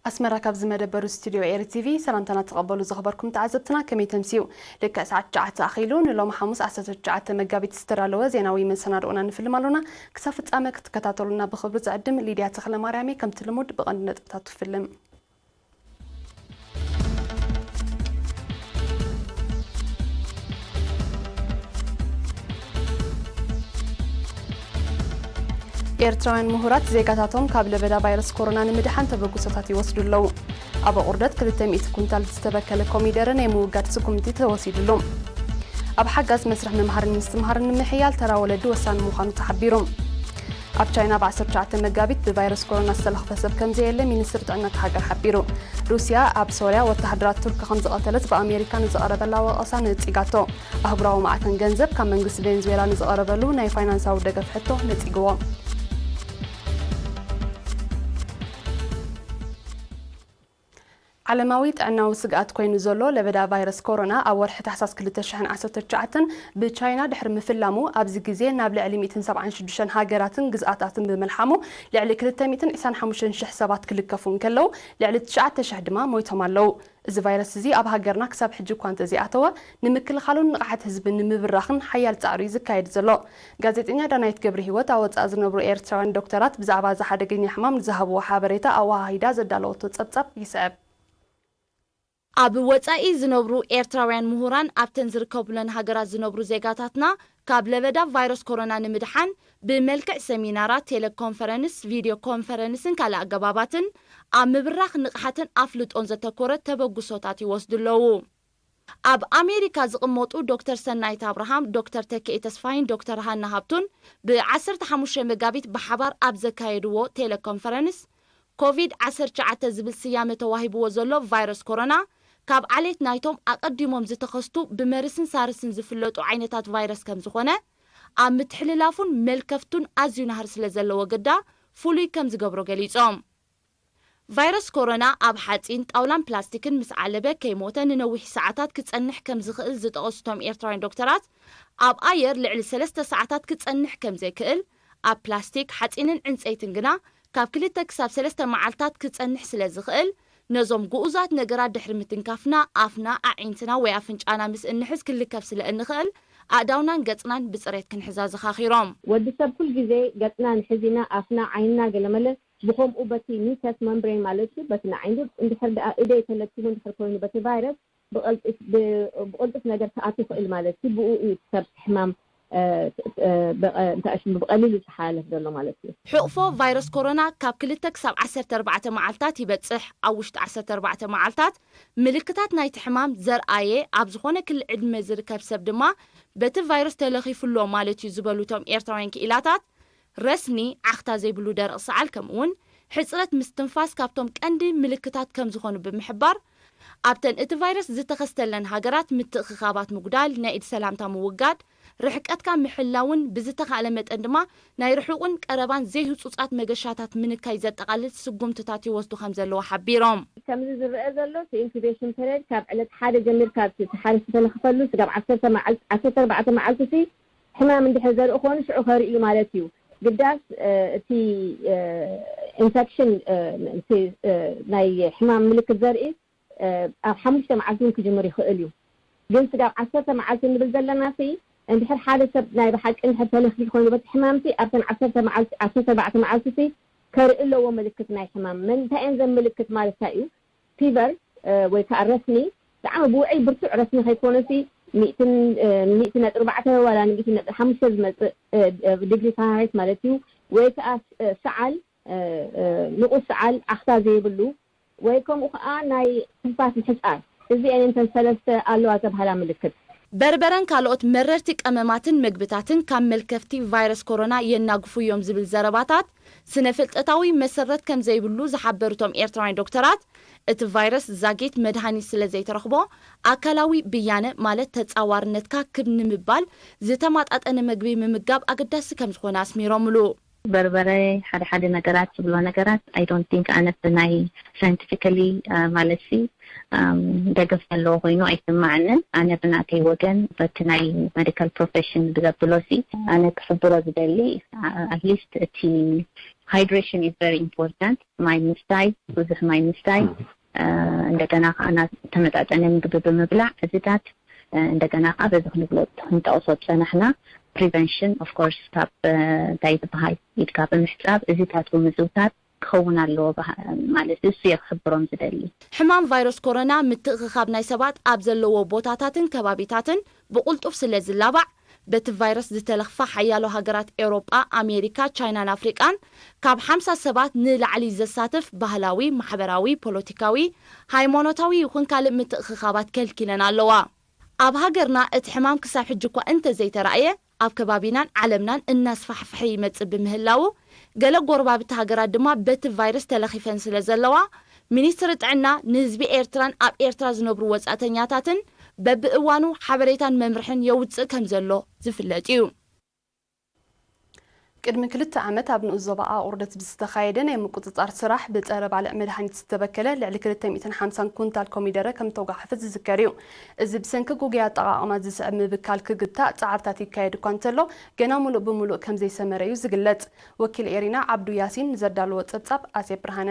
ኣስመራ፣ ካብዚ መደበር ስቱድዮ ኤሪ ቲቪ ሰላምታና ተቐበሉ ዝኸበርኩም ተዓዘብትና፣ ከመይ ተምስዩ? ልክዕ ሰዓት ትሽዓተ ኣኺሉ፣ ንሎሚ ሓሙስ ዓሰርተ ትሽዓተ መጋቢት ዝተዳለወ ዜናዊ መሰናድኦና ንፍልም ኣሎና። ክሳብ ፍጻመ ክትከታተሉና ብኽብሪ ዝዕድም ሊድያ ተኽለ ማርያም እየ። ከምቲ ልሙድ ብቐንዲ ነጥብታቱ ፍልም። ኤርትራውያን ምሁራት ዜጋታቶም ካብ ለበዳ ቫይረስ ኮሮና ንምድሓን ተበግሶታት ይወስዱ ኣለዉ። ኣብ ኣቑርደት ክልተ ሚእቲ ኩንታል ዝተበከለ ኮሚደረ ናይ ምውጋድ ስጉምቲ ተወሲዱሉ። ኣብ ሓጋዝ መስርሕ ምምሃርን ምስትምሃርን ንምሕያል ተራ ወለዲ ወሳኒ ምዃኑ ተሓቢሩ። ኣብ ቻይና ብ ዓሰርተ ትሽዓተ መጋቢት ብቫይረስ ኮሮና ዝተለኽፈ ሰብ ከም ዘየለ ሚኒስትሪ ጥዕና እታ ሃገር ሓቢሩ። ሩስያ ኣብ ሶርያ ወተሃደራት ቱርኪ ከም ዝቐተለት ብኣሜሪካ ንዝቐረበላ ወቐሳ ነጺጋቶ። ኣህጉራዊ ማዕከን ገንዘብ ካብ መንግስቲ ቬንዙዌላ ንዝቐረበሉ ናይ ፋይናንሳዊ ደገፍ ሕቶ ነጺግዎ። ዓለማዊ ጥዕናዊ ስግኣት ኮይኑ ዘሎ ለበዳ ቫይረስ ኮሮና ኣብ ወርሒ ታሕሳስ ክልተ ሽሕን ዓሰርተ ትሽዓተን ብቻይና ድሕሪ ምፍላሙ፣ ኣብዚ ግዜ ናብ ልዕሊ ሚእትን ሰብዓን ሽዱሽተን ሃገራትን ግዝኣታትን ብምልሓሙ፣ ልዕሊ ክልተ ሚእትን ዕስራን ሓሙሽተን ሽሕ ሰባት ክልከፉ እንከለዉ፣ ልዕሊ ትሽዓተ ሽሕ ድማ ሞይቶም ኣለዉ። እዚ ቫይረስ እዚ ኣብ ሃገርና ክሳብ ሕጂ እኳ እንተዘይኣተወ፣ ንምክልኻሉን ንቕሓት ህዝቢ ንምብራኽን ሓያል ጻዕሪ እዩ ዝካየድ ዘሎ። ጋዜጠኛ ዳናይት ገብረሂወት ኣብ ወጻኢ ዝነብሩ ኤርትራውያን ዶክተራት ብዛዕባ እዚ ሓደገኛ ሕማም ንዝሃብዎ ሓበሬታ ኣወሃሂዳ ዘዳለወቶ ጸብጻብ ይስዕብ። ኣብ ወጻኢ ዝነብሩ ኤርትራውያን ምሁራን ኣብተን ዝርከቡለን ሃገራት ዝነብሩ ዜጋታትና ካብ ለበዳ ቫይረስ ኮሮና ንምድሓን ብመልክዕ ሰሚናራት፣ ቴሌኮንፈረንስ፣ ቪድዮ ኮንፈረንስን ካልእ ኣገባባትን ኣብ ምብራኽ ንቕሓትን ኣፍልጦን ዘተኮረ ተበግሶታት ይወስዱ ኣለዉ። ኣብ ኣሜሪካ ዝቕመጡ ዶክተር ሰናይት ኣብርሃም፣ ዶክተር ተክኤ ተስፋይን ዶክተር ሃና ሃብቱን ብ ዓሰርተ ሓሙሽተ መጋቢት ብሓባር ኣብ ዘካየድዎ ቴሌኮንፈረንስ፣ ኮቪድ ዓሰርተ ትሽዓተ ዝብል ስያመ ተዋሂብዎ ዘሎ ቫይረስ ኮሮና፣ ካብ ዓሌት ናይቶም ኣቐዲሞም ዝተኸስቱ ብመርስን ሳርስን ዝፍለጡ ዓይነታት ቫይረስ ከም ዝኾነ፣ ኣብ ምትሕልላፉን መልከፍቱን ኣዝዩ ናህሪ ስለ ዘለዎ ግዳ ፍሉይ ከም ዝገብሮ ገሊጾም። ቫይረስ ኮሮና ኣብ ሓጺን፣ ጣውላን ፕላስቲክን ምስ ዓለበ ከይሞተ ንነዊሕ ሰዓታት ክጸንሕ ከም ዝኽእል ዝጠቐሱ እቶም ኤርትራውያን ዶክተራት፣ ኣብ ኣየር ልዕሊ ሰለስተ ሰዓታት ክጸንሕ ከም ዘይክእል፣ ኣብ ፕላስቲክ፣ ሓጺንን ዕንጸይትን ግና ካብ ክልተ ክሳብ ሰለስተ መዓልታት ክጸንሕ ስለ ዝኽእል፣ ነዞም ግኡዛት ነገራት ድሕሪ ምትንካፍና፣ ኣፍና፣ ኣዒንትና ወይ ኣፍንጫና ምስ እንሕዝ ክልከፍ ስለ እንኽእል፣ ኣእዳውናን ገጽናን ብጽሬት ክንሕዛ ዘኻኺሮም። ወዲ ሰብ ኩል ግዜ ገጽና ንሕዝ ኢና፣ ኣፍና፣ ዓይንና፣ ገለመለ ብኸምኡ በቲ ሚከስ መምብሬን ማለት እዩ፣ በቲ ንዓይኒ እንድሕር ደኣ እደይ ተለኪሙ እንድሕር ኮይኑ በቲ ቫይረስ ብቐልጢፍ-፣ ብ-፣ ብቕልጡፍ ነገር ክኣቱ ይኽእል ማለት እዩ። ብኡ እዩ እቲ ሰብ ሕማም፣ እ፣ እ፣ ብቐ-፣ እንታይ ሽሙ ብቐሊሉ ዝሓላለፍ ዘሎ ማለት እዩ። ሕቕፎ ቫይረስ ኮሮና ካብ ክልተ ክሳብ ዓሰርተ ኣርባዕተ መዓልታት ይበጽሕ። ኣብ ውሽጢ ዓሰርተ ኣርባዕተ መዓልታት ምልክታት ናይቲ ሕማም ዘርኣየ ኣብ ዝኾነ ክሊ ዕድመ ዝርከብ ሰብ ድማ በቲ ቫይረስ ተለኺፉ ኣሎ ማለት እዩ ዝበሉ እቶም ኤርትራውያን ክኢላታት፣ ረስኒ፣ ዓኽታ ዘይብሉ ደረቕ ሰዓል፣ ከምኡውን ሕጽረት ምስትንፋስ ካብቶም ቀንዲ ምልክታት ከም ዝኾኑ ብምሕባር፣ ኣብተን እቲ ቫይረስ ዝተኸስተለን ሃገራት ምትእኽኻባት ምጉዳል፣ ናይ ኢድ ሰላምታ ምውጋድ፣ ርሕቀትካ ምሕላውን ብዝተኻእለ መጠን ድማ ናይ ርሑቕን ቀረባን ዘይህጹጻት መገሻታት ምንካይ ዘጠቓልል ስጉምትታት ይወስዱ ከም ዘለዉ ሓቢሮም። ከምዚ ዝረአ ዘሎ፣ እቲ ኢንኩቤሽን ፔሪየድ ካብ ዕለት ሓደ ጀሚርካ፣ እቲ ሓደ ዝተለኽፈሉ ስጋብ ዓሰርተ መዓልቲ፣ ዓሰርተ ኣርባዕተ መዓልቲ ሲ ሕማም እንድሕር ዘርኢ ኮይኑ ሽዑ ከርኢ እዩ ማለት እዩ። ግዳስ፣ እ፣ እቲ፣ እ፣ ኢንፌክሽን፣ እ፣ እቲ፣ እ፣ ናይ ሕማም ምልክት ዘርኢ፣ እ፣ ኣብ ሓሙሽተ መዓልቲ እውን ክጅምር ይኽእል እዩ። ግን ስጋብ ዓሰርተ መዓልቲ እንብል ዘለና ሲ፣ እንድሕር ሓደ ሰብ ናይ ብሓቂ እንድሕር ተለኺፉ ኮይኑ በቲ ሕማም ሲ፣ ኣብተን ዓሰርተ መዓልቲ፣ ዓሰርተ ኣርባዕተ መዓልቲ ሲ፣ ከርኢ ኣለዎ ምልክት ናይ ሕማም። መን፣ እንታይ እየን ዘን ምልክት ማለት እንታይ እዩ? ፊቨር፣ እ፣ ወይ ከዓ ረስኒ፣ ብጣዕሚ ብውዕይ ብርቱዕ ረስኒ ከይኮነ ሲ፣ ሚእትን፣ እ፣ ሚእቲ ነጥቢ ኣርባዕተ ዋላ ንሚእቲ ነጥቢ ሓሙሽተ ዝመጽእ፣ እ፣ እ፣ ዲግሪ ፋራናይት ማለት እዩ። ወይ ከዓ፣ እ፣ ሰዓል፣ እ፣ እ፣ ንቑስ ሰዓል፣ ዓኽታ ዘይብሉ፣ ወይ ከምኡ ከዓ ናይ ትንፋስ ምሕጻር። እዚኤን እንተን ሰለስተ ኣለዋ ዘብሃላ ምልክት። በርበረን ካልኦት መረርቲ ቀመማትን መግብታትን ካብ መልከፍቲ ቫይረስ ኮሮና የናግፉ እዮም ዝብል ዘረባታት ስነ ፍልጠታዊ መሰረት ከም ዘይብሉ ዝሓበሩ እቶም ኤርትራውያን ዶክተራት፣ እቲ ቫይረስ ዛጊት መድሃኒት ስለ ዘይተረኽቦ፣ ኣካላዊ ብያነ ማለት ተጻዋርነትካ ክብ ንምባል ዝተማጣጠነ መግቢ ምምጋብ ኣገዳሲ ከም ዝኾነ ኣስሚሮምሉ። በርበረ፣ ሓደ ሓደ ነገራት ዝብሎ ነገራት፣ I don't think፣ ኣነ ብናይ ሳይንቲፊካሊ፣ አ፣ ማለት ሲ፣ ኣም፣ ደገፍ ዘለዎ ኮይኑ ኣይስማዓንን። ኣነ ብናተይ ወገን፣ በቲ ናይ ሜዲካል ፕሮፌሽን ብዘብሎ ሲ፣ ኣነ ክሕብሮ ዝደሊ፣ ኣ-፣ ኣትሊስት እቲ Hydration is very important። ማይ ምስታይ፣ ብዙሕ ማይ ምስታይ፣ እንደገና ከዓ ተመጣጠነ ምግቢ ብምብላዕ፣ እዚታት እንደገና ከዓ በዚ ክንብሎ ክንጠቕሶ ዝፀናሕና prevention of course ካብ እንታይ ዝበሃል ኢድካ ብምሕፃብ እዚታት ብምዝውታር ክኸውን ኣለዎ ማለት እሱ እየ ክሕብሮም ዝደሊ። ሕማም ቫይረስ ኮሮና ምትእኽኻብ ናይ ሰባት ኣብ ዘለዎ ቦታታትን ከባቢታትን ብቕልጡፍ ስለ ዝላባዕ፣ በቲ ቫይረስ ዝተለኽፋ ሓያሎ ሃገራት ኤውሮጳ፣ ኣሜሪካ፣ ቻይናን ኣፍሪቃን ካብ ሓምሳ ሰባት ንላዕሊ ዘሳትፍ ባህላዊ፣ ማሕበራዊ፣ ፖለቲካዊ፣ ሃይማኖታዊ ይኹን ካልእ ምትእኽኻባት ከልኪለን ኣለዋ። ኣብ ሃገርና እቲ ሕማም ክሳብ ሕጂ እኳ እንተዘይተራእየ፣ ኣብ ከባቢናን ዓለምናን እናስፋሕፍሐ ይመጽእ ብምህላዉ፣ ገለ ጎረባብቲ ሃገራት ድማ በቲ ቫይረስ ተለኺፈን ስለ ዘለዋ፣ ሚኒስትሪ ጥዕና ንህዝቢ ኤርትራን ኣብ ኤርትራ ዝነብሩ ወጻእተኛታትን በብእዋኑ ሓበሬታን መምርሕን የውጽእ ከም ዘሎ ዝፍለጥ እዩ። ቅድሚ ክልተ ዓመት ኣብ ንኡስ ዞባ ኣቑርደት ብዝተኻየደ ናይ ምቁጽጻር ስራሕ ብጸረ ባልዕ መድሃኒት ዝተበከለ ልዕሊ ክልተ ሚእትን ሓምሳን ኩንታል ኮሚደረ ከም ዝተጓሓፈ ዝዝከር እዩ። እዚ ብሰንኪ ጉጉይ ኣጠቓቕማ ዝስዕብ ምብካል ክግታእ ጻዕርታት ይካየድ እኳ እንተሎ፣ ገና ሙሉእ ብሙሉእ ከም ዘይሰመረ እዩ ዝግለጽ። ወኪል ኤሪና ዓብዱ ያሲን ንዘዳለዎ ጸብጻብ ኣዜብ ብርሃነ።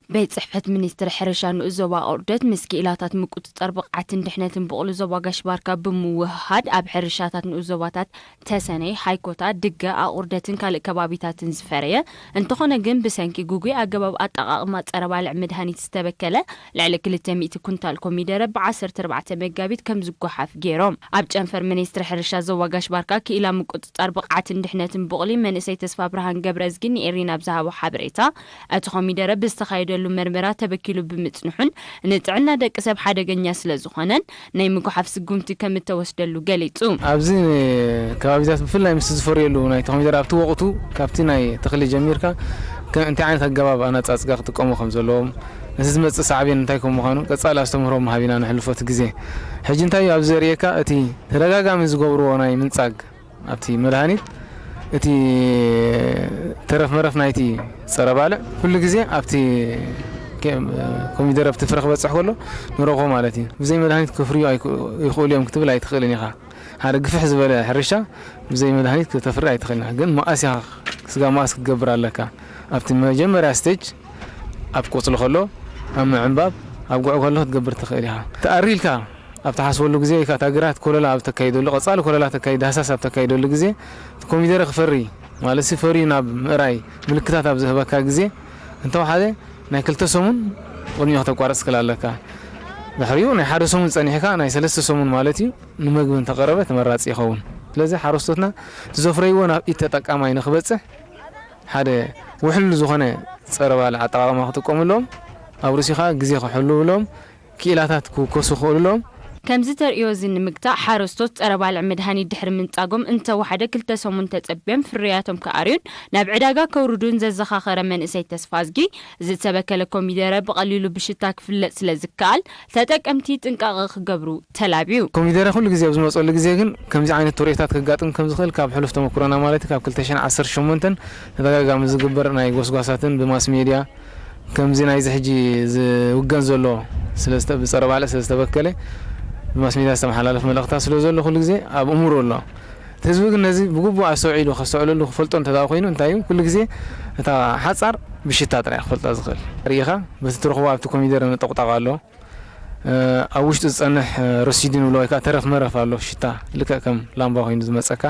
ቤት ጽሕፈት ሚኒስትሪ ሕርሻ ንኡስ ዞባ ኣቑርደት ምስ ክኢላታት ምቁጽጻር ብቕዓትን ድሕነትን ብቑሊ ዞባ ጋሽ ባርካ ብምውህሃድ ኣብ ሕርሻታት ንኡስ ዞባታት ተሰነይ፣ ሃይኮታ፣ ድገ፣ ኣቑርደትን ካልእ ከባቢታትን ዝፈረየ እንተኾነ ግን ብሰንኪ ግጉይ ኣገባብ ኣጠቓቕማ ጸረ ባልዕ መድሃኒት ዝተበከለ ልዕሊ ክልተ ሚእቲ ኩንታል ኮሚደረ ብ ዓሰርተ ኣርባዕተ መጋቢት ከም ዝጓሓፍ ገይሮም። ኣብ ጨንፈር ሚኒስትሪ ሕርሻ ዞባ ጋሽ ባርካ ክኢላ ምቁጽጻር ብቕዓትን ድሕነትን ብቑሊ መንእሰይ ተስፋ ብርሃን ገብረዝጊ ንኤሪና ብዝሃቦ ሓበሬታ፣ እቲ ኮሚደረ ብዝተኻየደሉ መርመራ ተበኪሉ ብምጽንሑን ንጥዕና ደቂ ሰብ ሓደገኛ ስለ ዝኾነን ናይ ምጉሓፍ ስጉምቲ ከም እተወስደሉ ገሊጹ። ኣብዚ ከባቢታት ብፍላይ ምስ ዝፈርየሉ ናይቲ ኮሚደረ ኣብቲ ወቕቱ ካብቲ ናይ ተኽሊ ጀሚርካ ከ- እንታይ ዓይነት ኣገባብ ኣናጻጽጋ ክጥቀሙ ከም ዘለዎም ነቲ ዝመጽእ ሳዕቤን እንታይ ከም ምዃኑ ቀጻሊ ኣስተምህሮ ምሃብ ኢና ነሕልፎ እቲ ግዜ። ሕጂ እንታይ እዩ ኣብዚ ዘርእየካ እቲ ተደጋጋሚ ዝገብርዎ ናይ ምንጻግ ኣብቲ መድሃኒት እቲ ተረፍ መረፍ ናይቲ ጸረ ባልዕ ኩሉ ግዜ ኣብቲ ኮሚደረ ኣብቲ ፍረ ክበጽሕ ከሎ ንረኽቦ ማለት እዩ። ብዘይ መድሃኒት ክፍርዩ ይኽእሉ እዮም ክትብል ኣይትኽእልን ኢኻ። ሓደ ግፍሕ ዝበለ ሕርሻ ብዘይ መድሃኒት ክተፍሪ ኣይትኽእልን ኢኻ። ግን መኣስ ኢኻ ስጋ መኣስ ክትገብር ኣለካ። ኣብቲ መጀመርያ ስቴጅ ኣብ ቆጽሊ ከሎ ኣብ ምዕንባብ ኣብ ጉዕ ከሎ ክትገብር ትኽእል ኢኻ። ተኣሪልካ ኣብ ትሓስበሉ ግዜ ወይ ከዓ እታ ግራት ኮለላ ኣብ ተካይደሉ፣ ቀጻሊ ኮለላ ተካይድ፣ ዳህሳስ ኣብ ተካይደሉ ግዜ እቲ ኮሚደረ ክፈሪ ማለት ሲ ፈርዩ ናብ ምእራይ ምልክታት ኣብ ዝህበካ ግዜ እንተወሓደ ናይ ክልተ ሰሙን ቅድሚኡ ከተቋርጽ ክል ኣለካ። ድሕሪኡ ናይ ሓደ ሰሙን ጸኒሕካ ናይ ሰለስተ ሰሙን ማለት እዩ ንመግቢ እንተቐረበ ተመራጺ ይኸውን። ስለዚ ሓረስቶትና እቲ ዘፍረይዎ ናብ ኢድ ተጠቃማይ ንክበጽሕ ሓደ ውሕሉል ዝኾነ ጸረ ባልዕ ኣጠቓቕማ ክጥቀሙሎም ኣብ ርእሲኡ ከዓ ግዜ ክሕልውሎም ክኢላታት ክውከሱ ክኽእሉሎም። ከምዚ ተርእዮ እዚ ንምግታእ ሓረስቶት ጸረ ባልዕ መድሃኒት ድሕሪ ምንጻጎም እንተወሓደ ክልተ ሰሙን ተጸቢዮም ፍርያቶም ክኣርዩን ናብ ዕዳጋ ከውርዱን ዘዘኻኸረ መንእሰይ ተስፋዝጊ፣ ዝተበከለ ኮሚደረ ብቐሊሉ ብሽታ ክፍለጥ ስለ ዝከኣል ተጠቀምቲ ጥንቃቐ ክገብሩ ተላብዩ። ኮሚደረ ኩሉ ግዜ ኣብ ዝመፀሉ ግዜ ግን ከምዚ ዓይነት ተርእዮታት ከጋጥም ከም ዝኽእል ካብ ሕሉፍ ተመኩሮና ማለት ካብ ክልተ ሽሕን ዓሰርተ ሸሞንተን ተደጋጋሚ ዝግበር ናይ ጎስጓሳትን ብማስ ሜድያ ከምዚ ናይዚ ሕጂ ዝውገን ዘሎ ብፀረ ባልዕ ስለ ዝተበከለ ብማስ ሚድያ ዝተመሓላለፍ መልእኽታት ስለ ዘሎ ኩሉ ግዜ ኣብ እምሩ ኣሎ። እቲ ህዝቢ ግን ነዚ ብግቡእ ኣስተውዒሉ ከስተውዕለሉ ክፈልጦ እንተ ኮይኑ እንታይ እዩ ኩሉ ግዜ እታ ሓፃር ብሽታ ጥራይ ክፈልጣ ዝኽእል ርኢኻ በቲ ትረኽቦ ኣብቲ ኮሚደረ ነጠቑጣቕ ኣሎ ኣብ ውሽጡ ዝፀንሕ ረሲዲ ንብሎ ወይ ከዓ ተረፍ መረፍ ኣሎ ሽታ ልክዕ ከም ላምባ ኮይኑ ዝመፀካ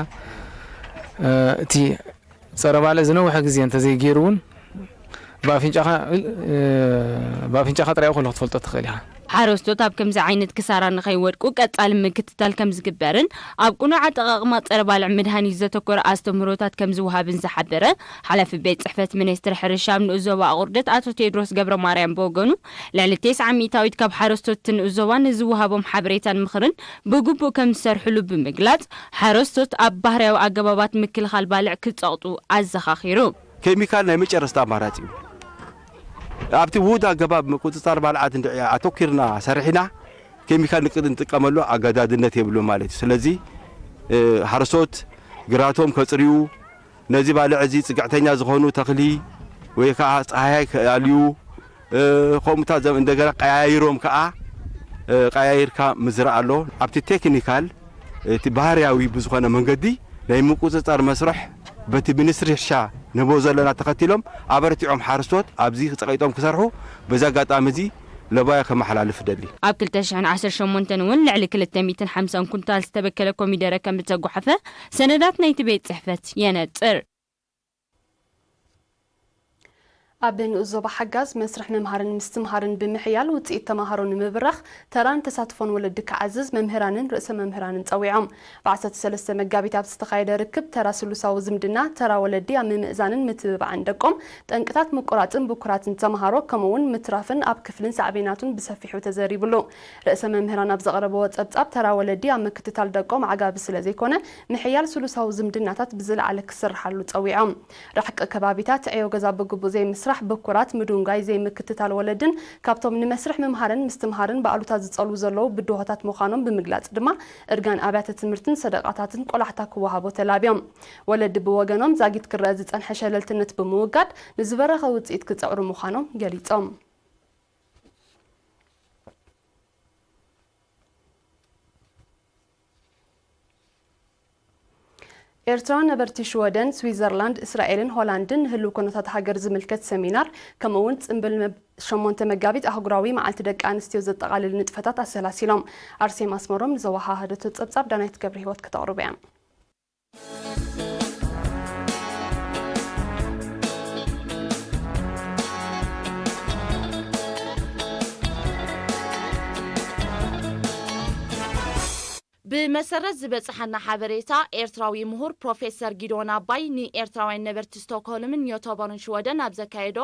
እቲ ጸረ ባልዕ ዝነውሐ ግዜ እንተዘይገይሩ እውን ብኣፍንጫኻ ብኣፍንጫኻ ጥራይ ከሎ ክትፈልጦ ትኽእል ኢኻ። ሓረስቶት ኣብ ከምዚ ዓይነት ክሳራ ንኸይወድቁ ቀጻሊ ምክትታል ከም ዝግበርን ኣብ ቅኑዕ ኣጠቓቕማ ጸረ ባልዕ መድሃኒት ዘተኮረ ኣስተምህሮታት ከም ዝወሃብን ዝሓበረ ሓላፊ ቤት ጽሕፈት ሚኒስትሪ ሕርሻ ኣብ ንኡስ ዞባ ኣቑርደት ኣቶ ቴድሮስ ገብረማርያም ብወገኑ፣ ልዕሊ ተስዓ ሚእታዊት ካብ ሓረስቶት እቲ ንኡስ ዞባ ንዝወሃቦም ሓበሬታን ምኽርን ብግቡእ ከም ዝሰርሕሉ ብምግላጽ፣ ሓረስቶት ኣብ ባህርያዊ ኣገባባት ምክልኻል ባልዕ ክጸቕጡ ኣዘኻኺሩ። ኬሚካል ናይ መጨረስታ ኣማራጺ እዩ። ኣብቲ ውሁድ ኣገባብ ምቁጽጻር ባልዓት እንድዒ ኣተኲርና ሰሪሕና፣ ኬሚካል ንጥቅ- ንጥቀመሉ ኣገዳድነት የብሉን ማለት እዩ። ስለዚ ሓረስቶት ግራቶም ከጽርዩ፣ ነዚ ባልዕ እዚ ጽግዕተኛ ዝኾኑ ተኽሊ ወይ ከዓ ጸሃያይ ክኣልዩ፣ ከምኡታት ዘም እንደገና ቀያይሮም ከዓ ቀያይርካ ምዝራእ ኣሎ። ኣብቲ ቴክኒካል እቲ ባህርያዊ ብዝኾነ መንገዲ ናይ ምቁጽጻር መስርሕ በቲ ሚኒስትሪ ሕርሻ ንህቦ ዘለና ተኸቲሎም ኣበርቲዖም ሓረስቶት ኣብዚ ጸቒጦም ክሰርሑ በዚ ኣጋጣሚ እዚ ለባየ ከመሓላልፍ እደሊ። ኣብ ክልተ ሽሕን ዓሰርተ ሸሞንተን እውን ልዕሊ ክልተ ሚእትን ሓምሳን ኩንታል ዝተበከለ ኮሚደረ ከም ዝተጓሓፈ ሰነዳት ናይቲ ቤት ጽሕፈት የነጽር። ኣብ ንኡስ ዞባ ሓጋዝ መስርሕ ምምሃርን ምስትምሃርን ብምሕያል ውፅኢት ተምሃሮ ንምብራኽ ተራን ተሳትፎን ወለዲ ክዓዝዝ መምህራንን ርእሰ መምህራንን ፀዊዖም። ብ ዓሰርተ ሰለስተ መጋቢት ኣብ ዝተኻየደ ርክብ ተራ ስሉሳዊ ዝምድና ተራ ወለዲ ኣብ ምምእዛንን ምትብባዕን ደቆም ጠንቅታት ምቁራፅን ብኩራትን ተምሃሮ ከምኡ እውን ምትራፍን ኣብ ክፍልን ሳዕቤናቱን ብሰፊሑ ተዘሪብሉ። ርእሰ መምህራን ኣብ ዘቕረብዎ ፀብፃብ ተራ ወለዲ ኣብ ምክትታል ደቆም ዓጋቢ ስለ ዘይኮነ ምሕያል ስሉሳዊ ዝምድናታት ብዝለዓለ ክስርሓሉ ፀዊዖም። ርሕቂ ከባቢታት፣ ዕዮ ገዛ ብግቡእ ዘይምስራሕ፣ ብኩራት፣ ምዱንጋይ፣ ዘይምክትታል ወለድን ካብቶም ንመስርሕ ምምሃርን ምስትምሃርን ብኣሉታ ዝጸልዉ ዘለዉ ብድሆታት ምዃኖም ብምግላጽ ድማ እርጋን ኣብያተ ትምህርትን ሰደቓታትን ቆላሕታ ክወሃቦ ተላብዮም። ወለዲ ብወገኖም ዛጊት ክረኣ ዝጸንሐ ሸለልትነት ብምውጋድ ንዝበረኸ ውጽኢት ክጽዕሩ ምዃኖም ገሊጾም። ኤርትራውያን ነበርቲ ሽወደን፣ ስዊዘርላንድ፣ እስራኤልን ሆላንድን ንህልው ኩነታት ሃገር ዝምልከት ሰሚናር ከምኡ እውን ጽምብል መብ-፣ ሸሞንተ መጋቢት ኣህጉራዊ መዓልቲ ደቂ ኣንስትዮ ዘጠቓልል ንጥፈታት ኣሰላሲሎም። ኣርሴማ ኣስመሮም ንዘወሃሃደቶ ጸብጻብ ዳናይት ገብረ ህይወት ከተቕርቦ እያ። ብመሰረት ዝበጽሓና ሓበሬታ፣ ኤርትራዊ ምሁር ፕሮፌሰር ጊዶን ኣባይ ንኤርትራውያን ነበርቲ ስቶክሆልምን ዮቶቦርን ሽወደን ኣብ ዘካየዶ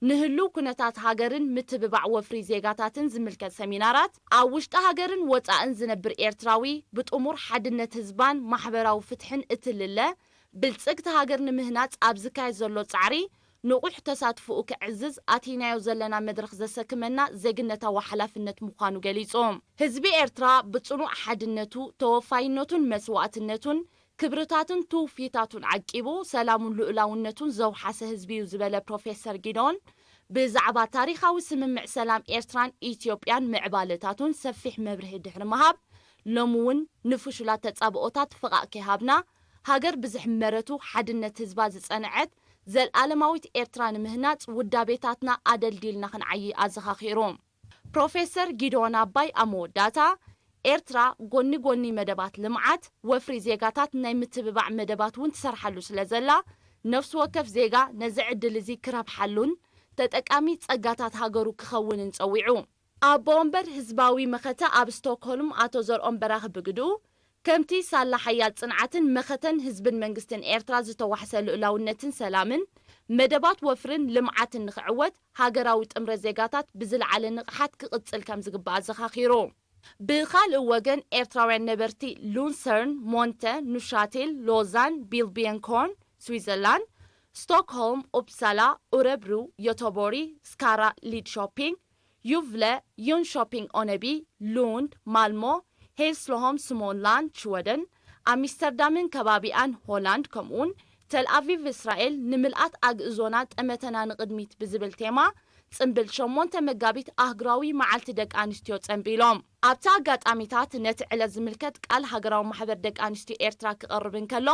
ንህሉው ኩነታት ሃገርን ምትብባዕ ወፍሪ ዜጋታትን ዝምልከት ሰሚናራት፣ ኣብ ውሽጢ ሃገርን ወጻእን ዝነብር ኤርትራዊ ብጥሙር ሓድነት ህዝባን ማሕበራዊ ፍትሕን እትልለ ብልጽግቲ ሃገር ንምህናጽ ኣብ ዝካየድ ዘሎ ጻዕሪ ንቑሕ ተሳትፎኡ ከዕዝዝ ኣቲናዮ ዘለና መድረኽ ዘሰክመና ዜግነታዊ ሓላፍነት ምዃኑ ገሊጹ። ህዝቢ ኤርትራ ብጽኑዕ ሓድነቱ፣ ተወፋይነቱን መስዋእትነቱን ክብርታቱን ትውፊታቱን ዓቂቡ፣ ሰላሙን ልኡላውነቱን ዘውሓሰ ህዝቢ እዩ ዝበለ ፕሮፌሰር ጊዶን፣ ብዛዕባ ታሪኻዊ ስምምዕ ሰላም ኤርትራን ኢትዮጵያን ምዕባለታቱን ሰፊሕ መብርሂ ድሕሪ ምሃብ፣ ሎሚ እውን ንፍሹላት ተጻብኦታት ፍቓቕ ከይሃብና፣ ሃገር ብዝሕመረቱ ሓድነት ህዝባ ዝጸንዐት ዘልኣለማዊት ኤርትራ ንምህናጽ ውዳቤታትና ኣደልዲልና ክንዓዪ ኣዘኻኺሩ። ፕሮፌሰር ጊዶን ኣባይ ኣብ መወዳእታ፣ ኤርትራ ጎኒ ጎኒ መደባት ልምዓት፣ ወፍሪ ዜጋታት ናይ ምትብባዕ መደባት እውን ትሰርሓሉ ስለ ዘላ፣ ነፍሲ ወከፍ ዜጋ ነዚ ዕድል እዚ ክረብሓሉን ተጠቃሚ ጸጋታት ሃገሩ ክኸውንን ጸዊዑ። ኣቦ ወንበር ህዝባዊ መኸተ ኣብ ስቶክሆልም ኣቶ ዘርኦም በራኺ ብግድኡ፣ ከምቲ ሳላ ሓያል ጽንዓትን መኸተን ህዝብን መንግስትን ኤርትራ ዝተዋሕሰ ልኡላውነትን ሰላምን፣ መደባት ወፍርን ልምዓትን ንኽዕወት፣ ሃገራዊ ጥምረት ዜጋታት ብዝለዓለ ንቕሓት ክቕጽል ከም ዝግባእ ኣዘኻኺሩ። ብኻልእ ወገን፣ ኤርትራውያን ነበርቲ ሉንሰርን፣ ሞንተ፣ ኑሻቴል፣ ሎዛን፣ ቢልቢየንኮርን፣ ስዊዘርላንድ፣ ስቶክሆልም፣ ኡፕሳላ፣ ኡረብሩ፣ ዮቶቦሪ፣ ስካራ፣ ሊድሾፒንግ፣ ዩቭለ፣ ዩንሾፒንግ ኦነቢ፣ ሉንድ፣ ማልሞ፣ ሄልስሎሆም፣ ስሞንላንድ፣ ሽወደን፣ ኣሚስተርዳምን ከባቢኣን፣ ሆላንድ፣ ከምኡውን ተልኣቪቭ፣ እስራኤል፣ ንምልኣት ኣግእዞና፣ ጠመተና ንቕድሚት ብዝብል ቴማ፣ ጽምብል ሸሞንተ መጋቢት ኣህጉራዊ መዓልቲ ደቂ ኣንስትዮ ጸምቢሎም። ኣብቲ ኣጋጣሚታት፣ ነቲ ዕለት ዝምልከት ቃል ሃገራዊ ማሕበር ደቂ ኣንስትዮ ኤርትራ ክቐርብ እንከሎ፣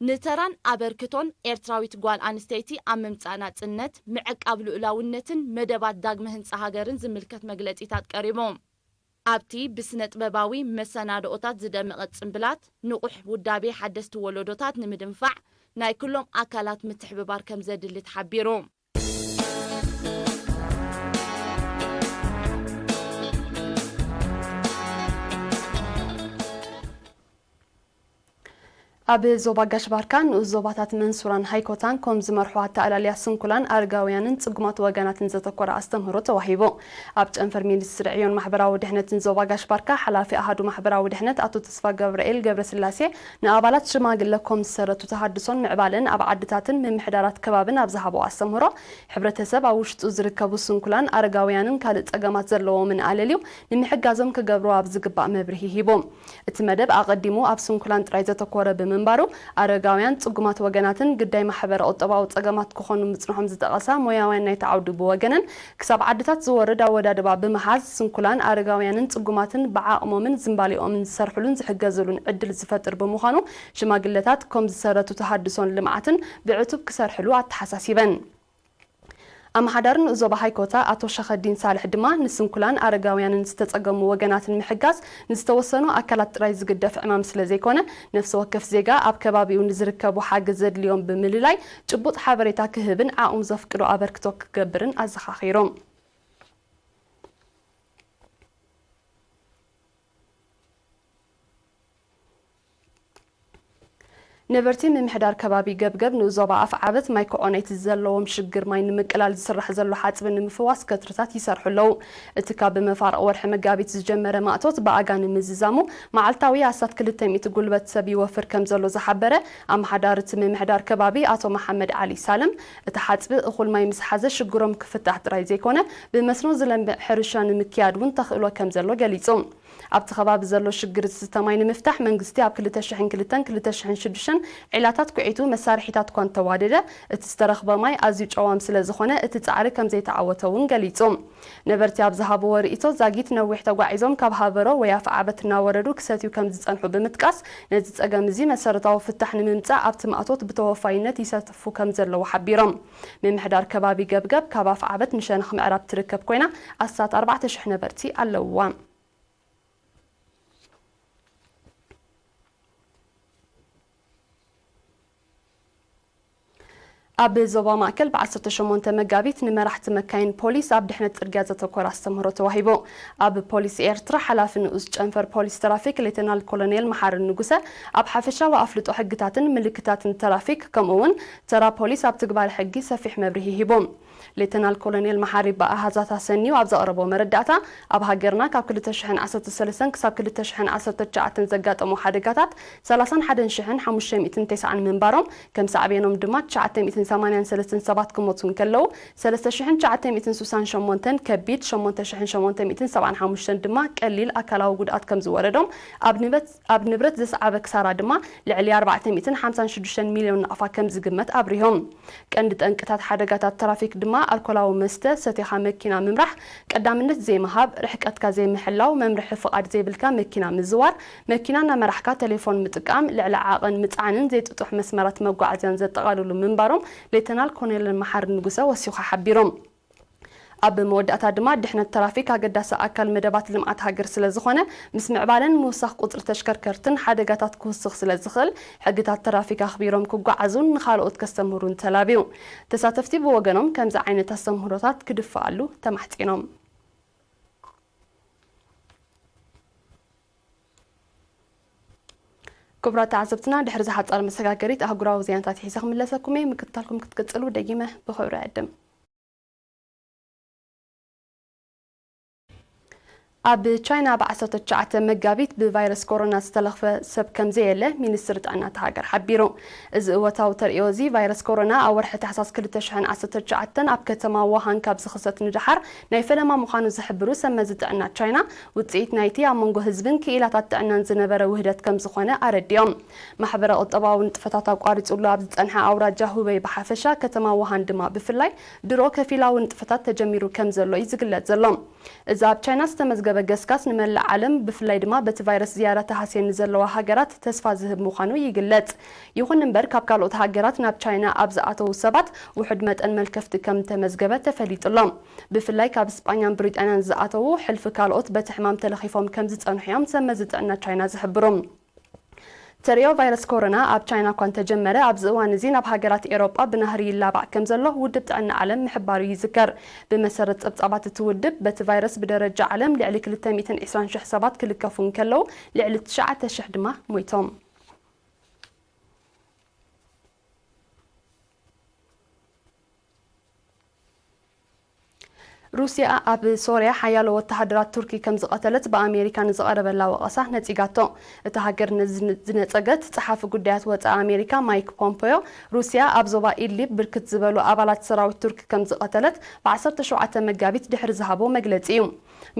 ንተራን ኣበርክቶን ኤርትራዊት ጓል ኣንስተይቲ ኣብ ምምጻእ ናጽነት፣ ምዕቃብ ልኡላውነትን መደባት ዳግመ ህንጻ ሃገርን ዝምልከት መግለጺታት ቀሪቡ። ኣብቲ ብስነ ጥበባዊ መሰናድኦታት ዝደመቐ ጽምብላት፣ ንቑሕ ውዳቤ ሓደስቲ ወለዶታት ንምድንፋዕ ናይ ኩሎም ኣካላት ምትሕብባር ከም ዘድሊ ተሓቢሩ። ኣብ ዞባ ጋሽ ባርካ ንኡስ ዞባታት መንሱራን ሃይኮታን ኮም ዝመርሖ ኣተኣላልያ ስንኩላን ኣረጋውያንን ጽጉማት ወገናትን ዘተኮረ ኣስተምህሮ ተዋሂቡ። ኣብ ጨንፈር ሚኒስትሪ ዕዮን ማሕበራዊ ድሕነትን ዞባ ጋሽ ባርካ ሓላፊ ኣሃዱ ማሕበራዊ ድሕነት ኣቶ ተስፋ ገብርኤል ገብረስላሴ ንኣባላት ሽማግለ ኮም ዝሰረቱ ተሃድሶን ምዕባለን ኣብ ዓድታትን ምምሕዳራት ከባብን ኣብ ዝሃቦ ኣስተምህሮ፣ ሕብረተሰብ ኣብ ውሽጡ ዝርከቡ ስንኩላን ኣረጋውያንን ካልእ ጸገማት ዘለዎምን ኣለልዩ ንምሕጋዞም ክገብሮ ኣብ ዝግባእ መብርሂ ሂቡ። እቲ መደብ ኣቐዲሙ ኣብ ስንኩላን ጥራይ ዘተኮረ ብምንባሩ፣ ምንባሩ፣ ኣረጋውያን ጽጉማት ወገናትን ግዳይ ማሕበረ ቁጠባዊ ጸገማት ክኾኑ ምጽንሖም ዝጠቐሳ ሞያውያን ናይቲ ዓውዲ ብወገነን፣ ክሳብ ዓድታት ዝወርድ ኣወዳድባ ብምሓዝ፣ ስንኩላን ኣረጋውያንን ጽጉማትን ብዓቕሞምን ዝንባሌኦምን ዝሰርሕሉን ዝሕገዝሉን ዕድል ዝፈጥር ብምዃኑ፣ ሽማግለታት ኮም ዝሰረቱ ተሃድሶን ልምዓትን ብዕቱብ ክሰርሕሉ ኣተሓሳሲበን። ኣመሓዳሪ ንኡስ ዞባ ሃይኮታ ኣቶ ሸኸዲን ሳልሕ ድማ፣ ንስንኩላን ኣረጋውያንን ዝተጸገሙ ወገናትን ምሕጋዝ ንዝተወሰኑ ኣካላት ጥራይ ዝግደፍ ዕማም ስለ ዘይኮነ፣ ነፍሲ ወከፍ ዜጋ ኣብ ከባቢኡ ንዝርከቡ ሓገዝ ዘድልዮም ብምልላይ፣ ጭቡጥ ሓበሬታ ክህብን ዓቕሙ ዘፍቅዶ ኣበርክቶ ክገብርን ኣዘኻኺሮም። ነበርቲ ምምሕዳር ከባቢ ገብገብ ንኡስ ዞባ ኣፍዓበት ማይ ኮዖነይቲ ዘለዎም ሽግር ማይ ንምቅላል ዝስራሕ ዘሎ ሓጽቢ ንምፍዋስ ከትርታት ይሰርሑ ኣለዉ። እቲ ካብ መፋርቕ ወርሒ መጋቢት ዝጀመረ ማእቶት ብኣጋ ንምዝዛሙ፣ መዓልታዊ ኣስታት ክልተ ሚእቲ ጉልበት ሰብ ይወፍር ከም ዘሎ ዝሓበረ ኣመሓዳሪ እቲ ምምሕዳር ከባቢ ኣቶ መሓመድ ዓሊ ሳልም፣ እቲ ሓጽቢ እኹል ማይ ምስ ሓዘ ሽግሮም ክፍታሕ ጥራይ ዘይኮነ፣ ብመስኖ ዝለምዕ ሕርሻ ንምክያድ እውን ተኽእሎ ከም ዘሎ ገሊጹ። ኣብቲ ከባቢ ዘሎ ሽግር ዝስተ ማይ ንምፍታሕ መንግስቲ ኣብ ክልተ ሽሕን ክልተን ክልተ ሽሕን ሽዱሽተን ዒላታት ኩዒቱ መሳርሒታት እኳ እንተዋደደ፣ እቲ ዝተረኽበ ማይ ኣዝዩ ጨዋም ስለ ዝኾነ እቲ ጻዕሪ ከም ዘይተዓወተ እውን ገሊጹ። ነበርቲ ኣብ ዝሃብዎ ርእይቶ፣ ዛጊት ነዊሕ ተጓዒዞም ካብ ሃበሮ ወይ ኣፍዓበት እናወረዱ ክሰትዩ ከም ዝጸንሑ ብምጥቃስ፣ ነዚ ጸገም እዚ መሰረታዊ ፍታሕ ንምምጻእ ኣብቲ ማእቶት ብተወፋይነት ይሳተፉ ከም ዘለዉ ሓቢሮም። ምምሕዳር ከባቢ ገብገብ ካብ ኣፍዓበት ንሸነኽ ምዕራብ ትርከብ ኮይና፣ ኣስታት ኣርባዕተ ሽሕ ነበርቲ ኣለውዋ። ኣብ ዞባ ማእከል ብ ዓሰርተ ሸሞንተ መጋቢት ንመራሕቲ መካይን ፖሊስ ኣብ ድሕነት ጽርግያ ዘተኮረ ኣስተምህሮ ተዋሂቡ። ኣብ ፖሊስ ኤርትራ ሓላፊ ንኡስ ጨንፈር ፖሊስ ትራፊክ ሌተናል ኮሎኔል መሓሪ ንጉሰ ኣብ ሓፈሻዊ ኣፍልጦ ሕግታትን ምልክታትን ትራፊክ፣ ከምኡ እውን ተራ ፖሊስ ኣብ ትግባረ ሕጊ ሰፊሕ መብርሂ ሂቡ። ሌተናል ኮሎኔል መሓሪ ብኣሃዛት ኣሰንዩ ኣብ ዘቕረቦ መረዳእታ፣ ኣብ ሃገርና ካብ ክልተ ሽሕን ዓሰርተ ሰለስተን ክሳብ ክልተ ሽሕን ዓሰርተ ትሽዓተን ዘጋጠሙ ሓደጋታት ሰላሳን ሓደን ሽሕን ሓሙሽተ ሚእትን ተስዓን ምንባሮም፣ ከም ሳዕቤኖም ድማ ትሽዓተ ሚእትን ሰማንያን ሰለስተን ሰባት ክሞቱ እንከለዉ፣ ሰለስተ ሽሕን ትሽዓተ ሚእትን ስሳን ሸሞንተን ከቢድ፣ ሸሞንተ ሽሕን ሸሞንተ ሚእትን ሰብዓን ሓሙሽተን ድማ ቀሊል ኣካላዊ ጉድኣት ከም ዝወረዶም፣ ኣብ ንብረት፣ ኣብ ንብረት ዘስዓበ ክሳራ ድማ ልዕሊ ኣርባዕተ ሚእትን ሓምሳን ሽዱሽተን ሚልዮን ናቕፋ ከም ዝግመት ኣብሪሆም። ቀንዲ ጠንቅታት ሓደጋታት ትራፊክ ድማ ኣልኮላዊ መስተ ሰቲኻ መኪና ምምራሕ፣ ቀዳምነት ዘይምሃብ፣ ርሕቀትካ ዘይምሕላው፣ መምርሒ ፍቓድ ዘይብልካ መኪና ምዝዋር፣ መኪና እናመራሕካ ቴሌፎን ምጥቃም፣ ልዕሊ ዓቐን ምጽዓንን ዘይጥጡሕ መስመራት መጓዓዝያን ዘጠቓልሉ ምንባሮም ሌተናል ኮሎኔል መሓሪ ንጉሰ ወሲኹ ሓቢሮም። ኣብ መወዳእታ ድማ ድሕነት ትራፊክ ኣገዳሲ ኣካል መደባት ልምዓት ሃገር ስለ ዝኾነ፣ ምስ ምዕባለን ምውሳኽ ቁጽሪ ተሽከርከርትን ሓደጋታት ክውስኽ ስለ ዝኽእል፣ ሕግታት ትራፊክ ኣኽቢሮም ክጓዓዙን ንኻልኦት ከስተምህሩን ተላብዩ። ተሳተፍቲ ብወገኖም ከምዚ ዓይነት ኣስተምህሮታት ክድፍኣሉ ተማሕጺኖም። ክቡራት ተዓዘብትና፣ ድሕሪ ዝሓጻር መሰጋገሪት ኣህጉራዊ ዜናታት ሒዘ ክምለሰኩም እየ። ምክትታልኩም ክትቅጽሉ ደጊመ ብኽብሪ እዕድም። ኣብ ቻይና ብ ዓሰርተ ትሽዓተ መጋቢት ብቫይረስ ኮሮና ዝተለኽፈ ሰብ ከም ዘየለ ሚኒስትሪ ጥዕና እታ ሃገር ሓቢሩ። እዚ እወታዊ ተርእዮ እዚ ቫይረስ ኮሮና ኣብ ወርሒ ታሕሳስ ክልተ ሽሕን ዓሰርተ ትሽዓተን ኣብ ከተማ ዋሃን ካብ ዝኽሰት ንደሓር ናይ ፈለማ ምዃኑ ዝሕብሩ ሰብ መዚ ጥዕና ቻይና፣ ውጽኢት ናይቲ ኣብ መንጎ ህዝብን ክኢላታት ጥዕናን ዝነበረ ውህደት ከም ዝኾነ ኣረዲኦም። ማሕበረ ቁጠባዊ ንጥፈታት ኣቋሪጹሉ ኣብ ዝጸንሐ ኣውራጃ ሁበይ ብሓፈሻ፣ ከተማ ዋሃን ድማ ብፍላይ ድሮ ከፊላዊ ንጥፈታት ተጀሚሩ ከም ዘሎ እዩ ዝግለጽ ዘሎ። እዚ ኣብ ቻይና ዝተመዝገበ ገስጋስ ንመላእ ዓለም፣ ብፍላይ ድማ በቲ ቫይረስ ዝያዳ ተሃስየን ንዘለዋ ሃገራት ተስፋ ዝህብ ምዃኑ ይግለጽ። ይኹን እምበር፣ ካብ ካልኦት ሃገራት ናብ ቻይና ኣብ ዝኣተዉ ሰባት ውሑድ መጠን መልከፍቲ ከም ዝተመዝገበ ተፈሊጡ ኣሎ። ብፍላይ ካብ ስጳኛን ብሪጣንያን ዝኣተዉ፣ ሕልፊ ካልኦት በቲ ሕማም ተለኺፎም ከም ዝጸንሑ እዮም ሰብ መዚ ጥዕና ቻይና ዝሕብሩ። ተርእዮ ቫይረስ ኮሮና ኣብ ቻይና እኳ እንተጀመረ፣ ኣብዚ እዋን እዚ ናብ ሃገራት ኤውሮጳ ብናህሪ ይላባዕ ከም ዘሎ ውድብ ጥዕና ዓለም ምሕባሩ ይዝከር። ብመሰረት ጸብጻባት እቲ ውድብ፣ በቲ ቫይረስ ብደረጃ ዓለም ልዕሊ ክልተ ሚእትን ዕስራን ሽሕ ሰባት ክልከፉ እንከለዉ፣ ልዕሊ ትሽዓተ ሽሕ ድማ ሞይቶም። ሩስያ ኣብ ሶርያ ሓያሎ ወተሃደራት ቱርኪ ከም ዝቐተለት ብኣሜሪካ ንዝቐረበላ ወቐሳ ነጺጋቶ። እታ ሃገር ነዚ ዝነጸገት፣ ጸሓፊ ጉዳያት ወጻኢ ኣሜሪካ ማይክ ፖምፖዮ፣ ሩስያ ኣብ ዞባ ኢድሊብ ብርክት ዝበሉ ኣባላት ሰራዊት ቱርኪ ከም ዝቐተለት ብ ዓሰርተ ሸውዓተ መጋቢት ድሕሪ ዝሃቦ መግለጺ እዩ።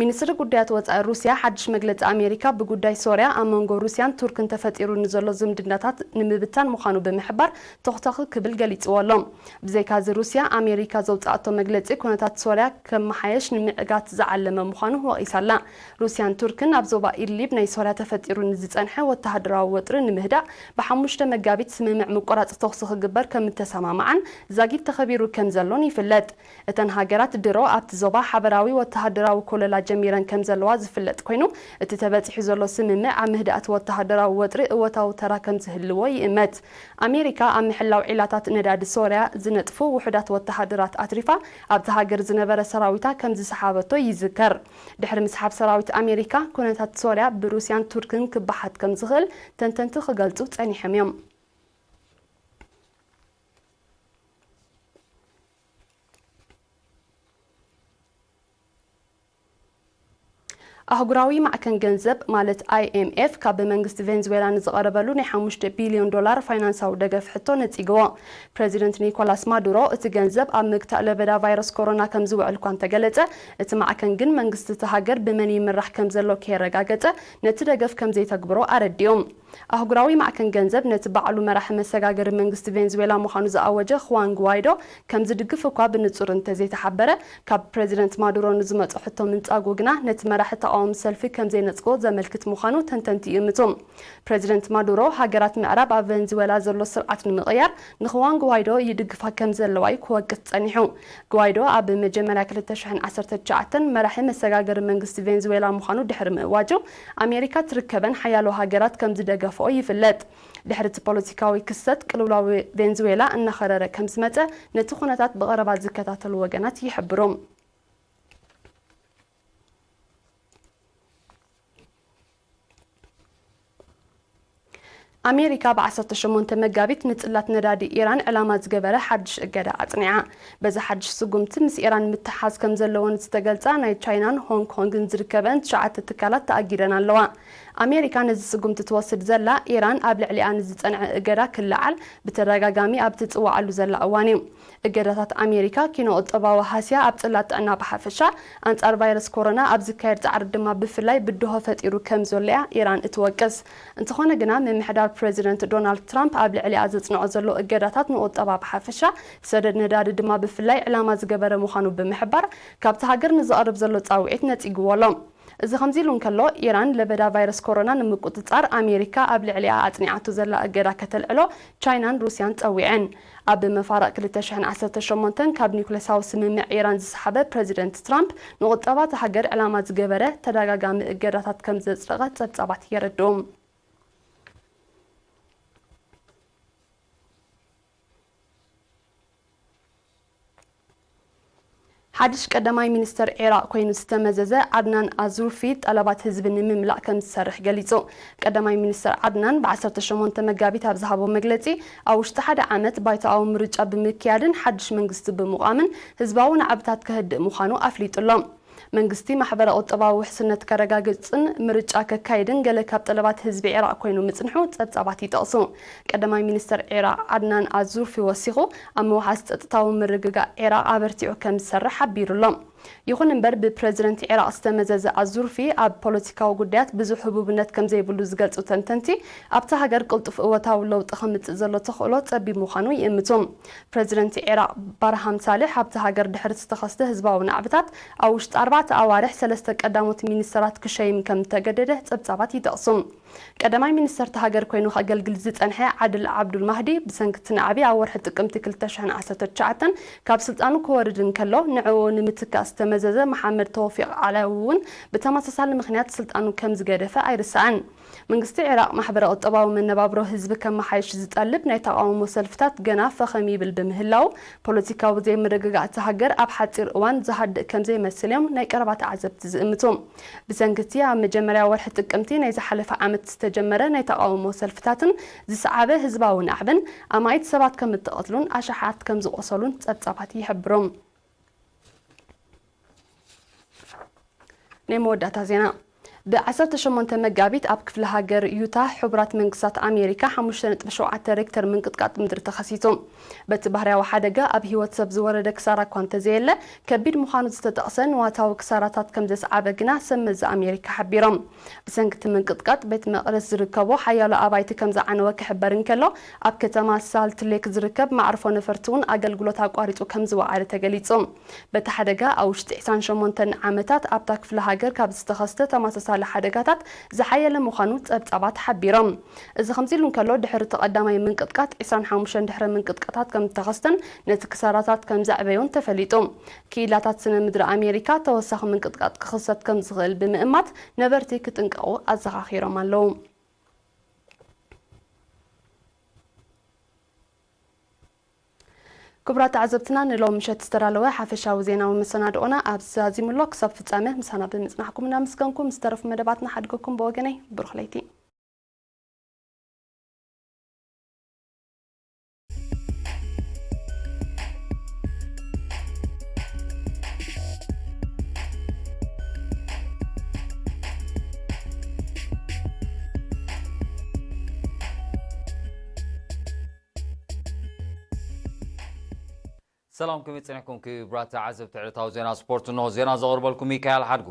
ሚኒስትሪ ጉዳያት ወጻኢ ሩስያ ሓድሽ መግለጺ ኣሜሪካ ብጉዳይ ሶርያ ኣብ መንጎ ሩስያን ቱርክን ተፈጢሩ ንዘሎ ዝምድናታት ንምብታን ምዃኑ ብምሕባር ተኹተኹ ክብል ገሊጽዎ ኣሎ። ብዘይካዚ ሩስያ ኣሜሪካ ዘውጻኣቶ መግለጺ ኩነታት ሶርያ ከመሓየሽ ንምዕጋት ዝዓለመ ምዃኑ ወቒሳ ኣላ። ሩስያን ቱርክን ኣብ ዞባ ኢድሊብ ናይ ሶርያ ተፈጢሩ ንዝጸንሐ ወተሃደራዊ ወጥሪ ንምህዳእ ብሓሙሽተ መጋቢት ስምምዕ ምቁራጽ ተኹሲ ክግበር ከም እተሰማምዓን ዛጊት ተኸቢሩ ከም ዘሎን ይፍለጥ። እተን ሃገራት ድሮ ኣብቲ ዞባ ሓበራዊ ወተሃደራዊ ኮለላ ጀሚረን ከም ዘለዋ ዝፍለጥ ኮይኑ፣ እቲ ተበጺሑ ዘሎ ስምምዕ ኣብ ምህዳእቲ ወተሃደራዊ ወጥሪ እወታዊ ተራ ከም ዝህልዎ ይእመት። ኣሜሪካ ኣብ ምሕላው ዒላታት ነዳዲ ሶርያ ዝነጥፉ ውሑዳት ወተሃደራት ኣትሪፋ፣ ኣብቲ ሃገር ዝነበረ ሰራዊታ ከም ዝሰሓበቶ ይዝከር። ድሕሪ ምስሓብ ሰራዊት ኣሜሪካ፣ ኩነታት ሶርያ ብሩስያን ቱርክን ክበሓት ከም ዝኽእል ተንተንቲ ክገልጹ ጸኒሖም እዮም። ኣህጉራዊ ማዕከን ገንዘብ ማለት ኣይ ኤም ኤፍ ካብ መንግስቲ ቬንዙዌላ ንዝቐረበሉ ናይ ሓሙሽተ ቢልዮን ዶላር ፋይናንሳዊ ደገፍ ሕቶ ነጺግዎ። ፕረዚደንት ኒኮላስ ማዱሮ እቲ ገንዘብ ኣብ ምግታእ ለበዳ ቫይረስ ኮሮና ከም ዝውዕል እኳ እንተገለጸ፣ እቲ ማዕከን ግን መንግስቲ እቲ ሃገር ብመን ይምራሕ ከም ዘሎ ከየረጋገጸ ነቲ ደገፍ ከም ዘይተግብሮ ኣረዲኦም። ኣህጉራዊ ማዕከን ገንዘብ ነቲ ባዕሉ መራሒ መሰጋገሪ መንግስቲ ቬንዙዌላ ምዃኑ ዝኣወጀ ሁዋን ጉዋይዶ ከም ዝድግፍ እኳ ብንጹር እንተዘይተሓበረ፣ ካብ ፕረዚደንት ማዱሮ ንዝመጾ ሕቶ ምንጻጉ ግና ነቲ መራሒ ተቓዋሚ ሰልፊ ከም ዘይነጽጎ ዘመልክት ምዃኑ ተንተንቲ ይእምቱ። ፕረዚደንት ማዱሮ ሃገራት ምዕራብ ኣብ ቬንዙዌላ ዘሎ ስርዓት ንምቕያር ንሁዋን ጉዋይዶ ይድግፋ ከም ዘለዋ እዩ ክወቅስ ጸኒሑ። ጉዋይዶ ኣብ መጀመርያ ክልተ ሽሕን ዓሰርተ ትሽዓተን መራሒ መሰጋገሪ መንግስቲ ቬንዙዌላ ምዃኑ ድሕሪ ምእዋጁ፣ ኣሜሪካ ትርከበን ሓያሎ ሃገራት ከም ዝደገፍኦ ይፍለጥ። ድሕሪ እቲ ፖለቲካዊ ክስተት፣ ቅልውላው ቬንዙዌላ እናኸረረ ከም ዝመጸ ነቲ ኩነታት ብቐረባ ዝከታተሉ ወገናት ይሕብሩ። ኣሜሪካ ብ ዓሰርተ ሸሞንተ መጋቢት ንጽላት ነዳዲ ኢራን ዕላማ ዝገበረ ሓድሽ እገዳ ኣጽኒዓ። በዚ ሓድሽ ስጉምቲ ምስ ኢራን ምትሓዝ ከም ዘለወን ዝተገልጻ ናይ ቻይናን ሆንግ ኮንግን ዝርከበን ትሽዓተ ትካላት ተኣጊደን ኣለዋ። ኣሜሪካ ነዚ ስጉምቲ ትወስድ ዘላ፣ ኢራን ኣብ ልዕሊኣ ንዝጸንዐ እገዳ ክለዓል ብተደጋጋሚ ኣብ ትጽውዓሉ ዘላ እዋን እዩ። እገዳታት ኣሜሪካ ኪኖ ቁጠባዊ ሃስያ ኣብ ጽላት ጥዕና ብሓፈሻ፣ ኣንጻር ቫይረስ ኮሮና ኣብ ዝካየድ ጻዕሪ ድማ ብፍላይ ብድሆ ፈጢሩ ከም ዘሎ እያ ኢራን እትወቅስ። እንተኾነ ግና፣ ምምሕዳር ፕረዚደንት ዶናልድ ትራምፕ ኣብ ልዕሊኣ ዘጽንዖ ዘሎ እገዳታት ንቁጠባ ብሓፈሻ፣ ሰደድ ነዳዲ ድማ ብፍላይ ዕላማ ዝገበረ ምዃኑ ብምሕባር፣ ካብቲ ሃገር ንዝቐርብ ዘሎ ጻውዒት ነጺግዎ ኣሎ። እዚ ከምዚ ኢሉ እንከሎ፣ ኢራን ለበዳ ቫይረስ ኮሮና ንምቁጽጻር ኣሜሪካ ኣብ ልዕሊኣ ኣጽኒዓቶ ዘላ እገዳ ከተልዕሎ ቻይናን ሩስያን ጸዊዐን። ኣብ መፋርቕ ክልተ ሽሕን ዓሰርተ ሸሞንተን ካብ ኒውክለሳዊ ስምምዕ ኢራን ዝሰሓበ ፕረዚደንት ትራምፕ፣ ንቁጠባ እታ ሃገር ዕላማ ዝገበረ ተደጋጋሚ እገዳታት ከም ዘጽደቐ ጸብጻባት የረድኡ። ሓድሽ ቀዳማይ ሚኒስተር ዒራቕ ኮይኑ ዝተመዘዘ ዓድናን ኣዙርፊ፣ ጠለባት ህዝቢ ንምምላእ ከም ዝሰርሕ ገሊጹ። ቀዳማይ ሚኒስተር ዓድናን ብ ዓሰርተ ሸሞንተ መጋቢት ኣብ ዝሃቦ መግለጺ፣ ኣብ ውሽጢ ሓደ ዓመት ባይቶኣዊ ምርጫ ብምክያድን ሓድሽ መንግስቲ ብምቋምን ህዝባዊ ናዕብታት ከህድእ ምዃኑ ኣፍሊጡ ኣሎ። መንግስቲ ማሕበረ ቁጠባዊ ውሕስነት ከረጋግጽን ምርጫ ከካይድን ገለ ካብ ጠለባት ህዝቢ ዒራቕ ኮይኑ ምጽንሑ ጸብጻባት ይጠቕሱ። ቀዳማይ ሚኒስተር ዒራቕ ዓድናን ኣዙርፊ ወሲኹ፣ ኣብ ምውሓስ ጸጥታዊ ምርግጋእ ዒራቕ ኣበርቲዑ ከም ዝሰርሕ ሓቢሩ ኣሎ። ይኹን እምበር፣ ብፕረዚደንት ዒራቕ ዝተመዘዘ ኣዙርፊ ኣብ ፖለቲካዊ ጉዳያት ብዙሕ ህቡብነት ከም ዘይብሉ ዝገልጹ ተንተንቲ፣ ኣብታ ሃገር ቅልጡፍ እወታዊ ለውጢ ከምጽእ ዘሎ ተኽእሎ ጸቢብ ምዃኑ ይእምቱ። ፕረዚደንት ዒራቕ ባርሃም ሳልሕ ኣብታ ሃገር ድሕሪ ዝተኸስተ ህዝባዊ ናዕብታት ኣብ ውሽጢ ኣርባዕተ ኣዋርሕ ሰለስተ ቀዳሞት ሚኒስተራት ክሸይም ከም እተገደደ ጸብጻባት ይጠቕሱ። ቀዳማይ ሚኒስተር እታ ሃገር ኮይኑ ከገልግል ዝጸንሐ ዓድል ዓብዱል ማህዲ ብሰንኪ እቲ ናዕቢ ኣብ ወርሒ ጥቅምቲ ክልተ ሽሕን ዓሰርተ ትሽዓተን ካብ ስልጣኑ ክወርድ እንከሎ፣ ንዕኡ ንምትካእ ዝተመዘዘ መሓመድ ተውፊቕ ዓላዊ እውን ብተመሳሳሊ ምኽንያት ስልጣኑ ከም ዝገደፈ ኣይርሳዕን። መንግስቲ ዒራቕ ማሕበረ ቁጠባዊ መነባብሮ ህዝቢ ከመሓይሽ ዝጠልብ ናይ ተቓውሞ ሰልፍታት ገና ፈኸም ይብል ብምህላው፣ ፖለቲካዊ ዘይምርግጋእ እታ ሃገር ኣብ ሓጺር እዋን ዝሃድእ ከም ዘይመስል እዮም ናይ ቀረባ ተዓዘብቲ ዝእምቱ። ብሰንኪ እቲ ኣብ መጀመርያ ወርሒ ጥቅምቲ ናይ ዝሓለፈ ዓመት ዝተጀመረ ናይ ተቓውሞ ሰልፍታትን ዝሰዓበ ህዝባዊ ናዕብን፣ ኣማኢት ሰባት ከም እተቐትሉን ኣሽሓት ከም ዝቖሰሉን ጸብጻባት ይሕብሩ። ናይ መወዳእታ ዜና። ብ ዓሰርተ ሸሞንተ መጋቢት ኣብ ክፍለ ሃገር ዩታ ሕቡራት መንግስታት ኣሜሪካ ሓሙሽተ ነጥቢ ሸውዓተ ሬክተር ምንቅጥቃጥ ምድሪ ተኸሲቱ። በቲ ባህርያዊ ሓደጋ ኣብ ህይወት ሰብ ዝወረደ ክሳራ እኳ እንተዘየለ፣ ከቢድ ምዃኑ ዝተጠቕሰ ንዋታዊ ክሳራታት ከም ዘስዓበ ግና ሰብ መዚ ኣሜሪካ ሓቢሮም። ብሰንኪ እቲ ምንቅጥቃጥ ቤት መቕደስ ዝርከቦ ሓያሎ ኣባይቲ ከም ዝዓነወ ክሕበር እንከሎ፣ ኣብ ከተማ ሳልት ሌክ ዝርከብ መዕርፎ ነፈርቲ እውን ኣገልግሎት ኣቋሪጹ ከም ዝወዓለ ተገሊጹ። በቲ ሓደጋ ኣብ ውሽጢ ዕስራን ሸሞንተን ዓመታት ኣብታ ክፍለ ሃገር ካብ ዝተኸስተ ተመሳሳሊ ሓደጋታት ዝሓየለ ምዃኑ ጸብጻባት ሓቢሮም። እዚ ከምዚ ኢሉ እንከሎ፣ ድሕሪ እቲ ቀዳማይ ምንቅጥቃጥ ዕስራን ሓሙሽተን ድሕሪ ምንቅጥቃጣት ከም ዝተኸስተን ነቲ ክሳራታት ከም ዘዕበዮን ተፈሊጡ። ክኢላታት ስነ ምድሪ ኣሜሪካ ተወሳኺ ምንቅጥቃጥ ክኽሰት ከም ዝኽእል ብምእማት ነበርቲ ክጥንቀቑ ኣዘኻኺሮም ኣለዉ። ክቡራት ተዓዘብትና፣ ንሎም ምሸት ዝተዳለወ ሓፈሻዊ ዜናዊ መሰናድኦና ኣብዚ ዛዚሙ ኣሎ። ክሳብ ፍጻመ ምሳና ብምጽናሕኩም እናመስገንኩ፣ ምስ ተረፉ መደባትና ሓድገኩም ብወገነይ ብሩኽ ለይቲ። ሰላም፣ ከመይ ጸኒሕኩም ክቡራት ተዓዘብቲ ዕለታዊ ዜና ስፖርት? እንሆ ዜና ዘቕርበልኩም ሚካኤል ሓድጉ።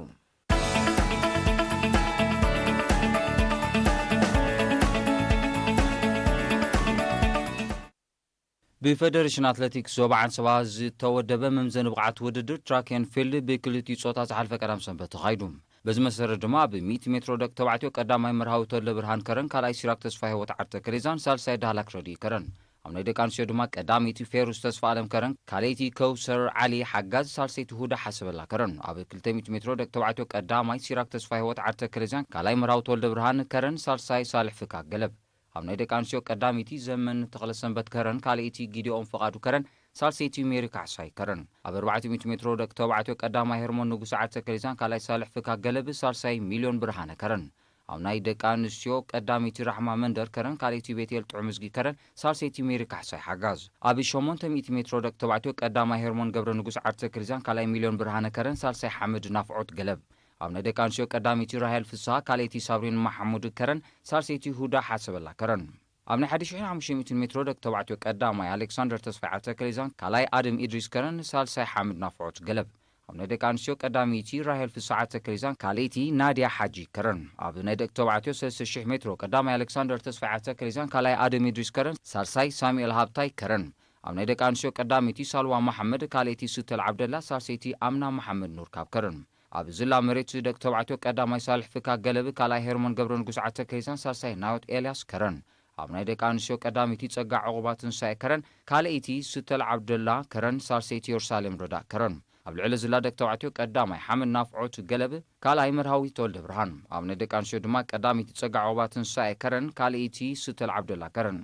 ብፌደሬሽን ኣትሌቲክስ ዞባ ዓንሰባ ዝተወደበ መምዘኒ ብቕዓት ውድድር ትራክ ኤንድ ፊልድ ብክልቲኡ ጾታ ዝሓልፈ ቀዳም ሰንበት ተኻይዱ። በዚ መሰረት ድማ ኣብ ሚእቲ ሜትሮ ደቂ ተባዕትዮ ቀዳማይ መርሃዊ ተወልደ ብርሃን ከረን፣ ካልኣይ ሲራክ ተስፋ ህይወት ዓርተ ከሌዛን ሳልሳይ ዳህላክ ረድኢ ከረን፣ ኣብ ናይ ደቂ ኣንስትዮ ድማ ቀዳመይቲ ፌሩዝ ተስፋ ኣለም ከረን፣ ካልኣይቲ ከውሰር ዓሊ ሓጋዝ፣ ሳልሰይቲ ሁዳ ሓሰበላ ከረን። ኣብ ክልተ ሚእቲ ሜትሮ ደቂ ተባዕትዮ ቀዳማይ ሲራክ ተስፋ ህይወት ዓርተ ከሌዛን፣ ካልኣይ መርሃዊ ተወልደ ብርሃን ከረን፣ ሳልሳይ ሳልሕ ፍካክ ገለብ። ኣብ ናይ ደቂ ኣንስትዮ ቀዳመይቲ ዘመን ተኽለሰንበት ከረን፣ ካልኣይቲ ጊዲኦም ፍቓዱ ከረን፣ ሳልሰይቲ ሜሪ ካሕሳይ ከረን። ኣብ ኣርባዕተ ሚእቲ ሜትሮ ደቂ ተባዕትዮ ቀዳማይ ሄርሞን ንጉስ ዓርተ ከሌዛን፣ ካልኣይ ሳልሕ ፍካክ ገለብ፣ ሳልሳይ ሚልዮን ብርሃነ ከረን። ኣብ ናይ ደቂ ኣንስትዮ ቀዳመይቲ ራሕማ መንደር ከረን፣ ካልኣይቲ ቤቴል ጥዑምዝጊ ከረን፣ ሳልሰይቲ ሜሪ ካሕሳይ ሓጋዝ። ኣብ ሸሞንተ ሚእቲ ሜትሮ ደቂ ተባዕትዮ ቀዳማይ ሄርሞን ገብረ ንጉስ ዓርተ ከሌዛን፣ ካልኣይ ሚልዮን ብርሃነ ከረን፣ ሳልሳይ ሓመድ ናፍዖት ገለብ። ኣብ ናይ ደቂ ኣንስትዮ ቀዳመይቲ ራሄል ፍስሃ፣ ካልኣይቲ ሳብሪን ማሕሙድ ከረን፣ ሳልሰይቲ ሁዳ ሓሰበላ ከረን። ኣብ ናይ ሓደ ሺሕን ሓሙሽተ ሚእትን ሜትሮ ደቂ ተባዕትዮ ቀዳማይ ኣሌክሳንደር ተስፋይ ዓርተ ከሌዛን፣ ካልኣይ ኣደም ኢድሪስ ከረን፣ ሳልሳይ ሓምድ ናፍዖት ገለብ። ኣብ ናይ ደቂ ኣንስትዮ ቀዳመይቲ ራሄል ፍስሃ ዓርተ ከሌዛን፣ ካልኣይቲ ናድያ ሓጂ ከረን። ኣብ ናይ ደቂ ተባዕትዮ ሰለስተ ሽሕ ሜትሮ ቀዳማይ ኣሌክሳንደር ተስፋይ ዓርተ ከሌዛን፣ ካልኣይ ኣደም ኢድሪስ ከረን፣ ሳልሳይ ሳሙኤል ሃብታይ ከረን። ኣብ ናይ ደቂ ኣንስትዮ ቀዳመይቲ ሳልዋ መሓመድ፣ ካልኣይቲ ሱተል ዓብደላ፣ ሳልሰይቲ ኣምና መሓመድ ኑር ካብ ከረን። ኣብ ዝላ መሬት ደቂ ተባዕትዮ ቀዳማይ ሳልሕ ፍካክ ገለብ፣ ካልኣይ ሄርሞን ገብረ ንጉስ ዓርተ ከሌዛን፣ ሳልሳይ ናዮት ኤልያስ ከረን። ኣብ ናይ ደቂ ኣንስትዮ ቀዳመይቲ ጸጋ ዕቑባ ትንሳኤ ከረን፣ ካልኣይቲ ሱተል ዓብደላ ከረን፣ ሳልሰይቲ የሩሳሌም ረዳእ ከረን። ኣብ ልዕሊ ዝላ ደቂ ተባዕትዮ ቀዳማይ ሓመድ ናፍዖት ገለብ፣ ካልኣይ መርሃዊ ተወልደ ብርሃን። ኣብ ናይ ደቂ ኣንስትዮ ድማ ቀዳመይቲ ጸጋ ዕቑባ ትንሳኤ ከረን፣ ካልኣይቲ ሱተል ዓብደላ ከረን።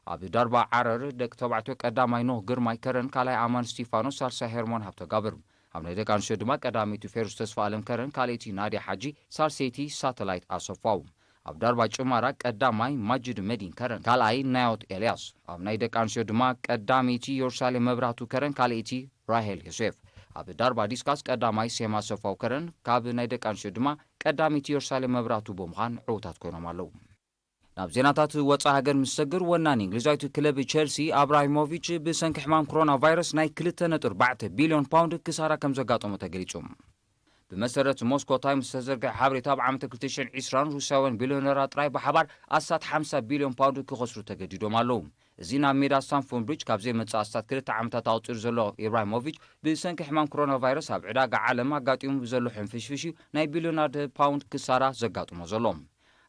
ኣብ ዳርባ ዓረር ደቂ ተባዕትዮ ቀዳማይ ኖህ ግርማይ ከረን፣ ካልኣይ ኣማን ስቲፋኖስ፣ ሳልሳይ ሄርሞን ሃብተጋብር። ኣብ ናይ ደቂ ኣንስትዮ ድማ ቀዳመይቲ ፌሩስ ተስፋ ኣለም ከረን፣ ካልኣይቲ ናድያ ሓጂ፣ ሳልሰይቲ ሳተላይት ኣሰፋው። ኣብ ዳርባ ጭማራ ቀዳማይ ማጅድ መዲን ከረን፣ ካልኣይ ናዮት ኤልያስ። ኣብ ናይ ደቂ ኣንስትዮ ድማ ቀዳመይቲ የሩሳሌም መብራቱ ከረን፣ ካልኣይቲ ራሄል ዮሴፍ። ኣብ ዳርባ ዲስካስ ቀዳማይ ሴማ ኣሰፋው ከረን፣ ካብ ናይ ደቂ ኣንስትዮ ድማ ቀዳመይቲ የሩሳሌም መብራቱ ብምዃን ዕዉታት ኮይኖም ኣለዉ። ናብ ዜናታት ወጻኢ ሃገር ምስ ሰግር፣ ወናኒ እንግሊዛዊት ክለብ ቸልሲ ኣብራሂሞቪች ብሰንኪ ሕማም ኮሮና ቫይረስ ናይ ክልተ ነጥቢ ኣርባዕተ ቢልዮን ፓውንድ ክሳራ ከም ዘጋጠሞ ተገሊጹ። ብመሰረት ሞስኮ ታይምስ ዝተዘርግሐ ሓበሬታ፣ ኣብ ዓመተ ክልተ ሽሕን ዕስራን ሩስያውያን ቢልዮነራት ጥራይ ብሓባር ኣስታት ሓምሳ ቢልዮን ፓውንድ ክኸስሩ ተገዲዶም ኣለዉ። እዚ ናብ ሜዳ ስታንፎርድ ብሪጅ ካብ ዘይመጽእ ኣስታት ክልተ ዓመታት ኣቑጺሩ ዘሎ ኢብራሂሞቪች፣ ብሰንኪ ሕማም ኮሮና ቫይረስ ኣብ ዕዳጋ ዓለም ኣጋጢሙ ብዘሎ ሕንፍሽፍሽ እዩ ናይ ቢልዮናት ፓውንድ ክሳራ ዘጋጥሞ ዘሎ።